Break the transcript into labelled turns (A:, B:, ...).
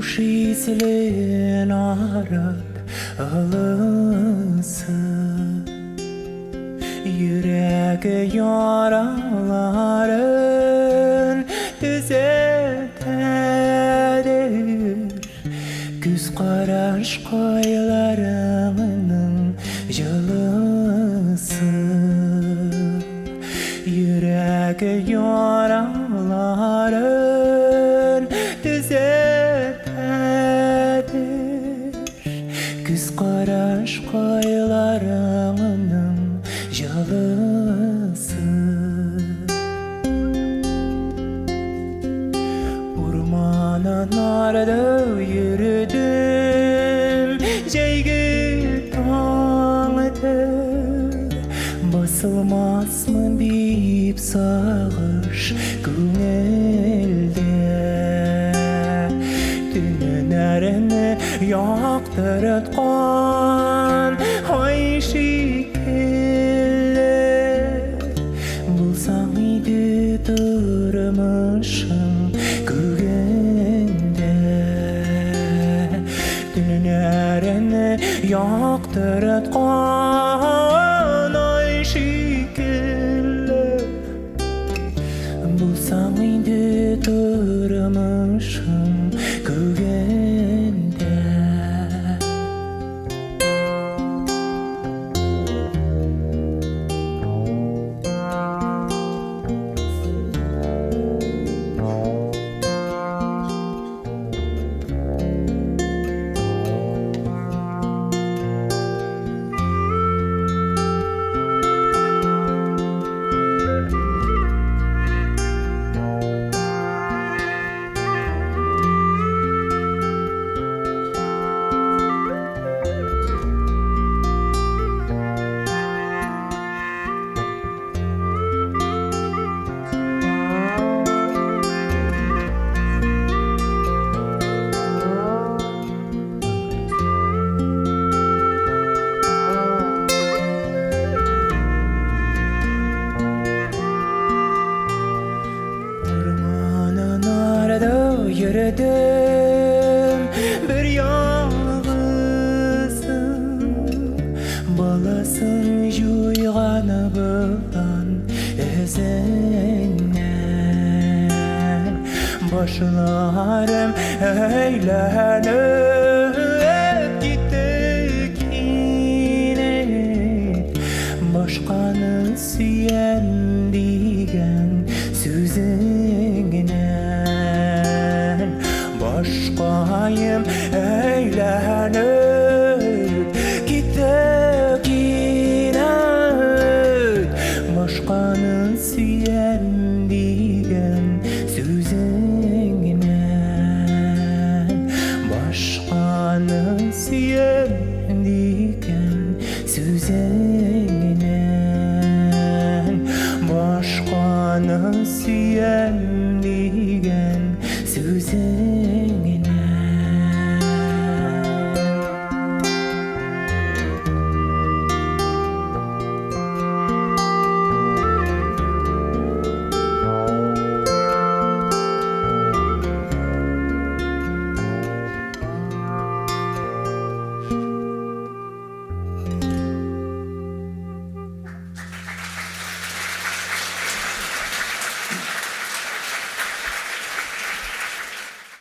A: Хуш исле нарат ылысы, йөрәк яраларын төзәтәдер. Күз карашкайларыңның җылысы, йөрәк яраларын төзәтәдер. Күз карашкайларыңның җылысы. Урманнарда йөрдем җәйге таңда, басылмасмы дип сагыш күңелдә. Төннәрне яктырткан ай шикелле булсаң иде тормышым күгендә. Төннәрне яктырткан ай шикелле булсаң иде тормышым күгендә. Урманнарда йөрдем бер ялгызым, баласын җуйган болан эзеннән. Башларым әйләнеп китте кинәт, башканы сөям дигән сүзеңнән. Башкаем әйләнеп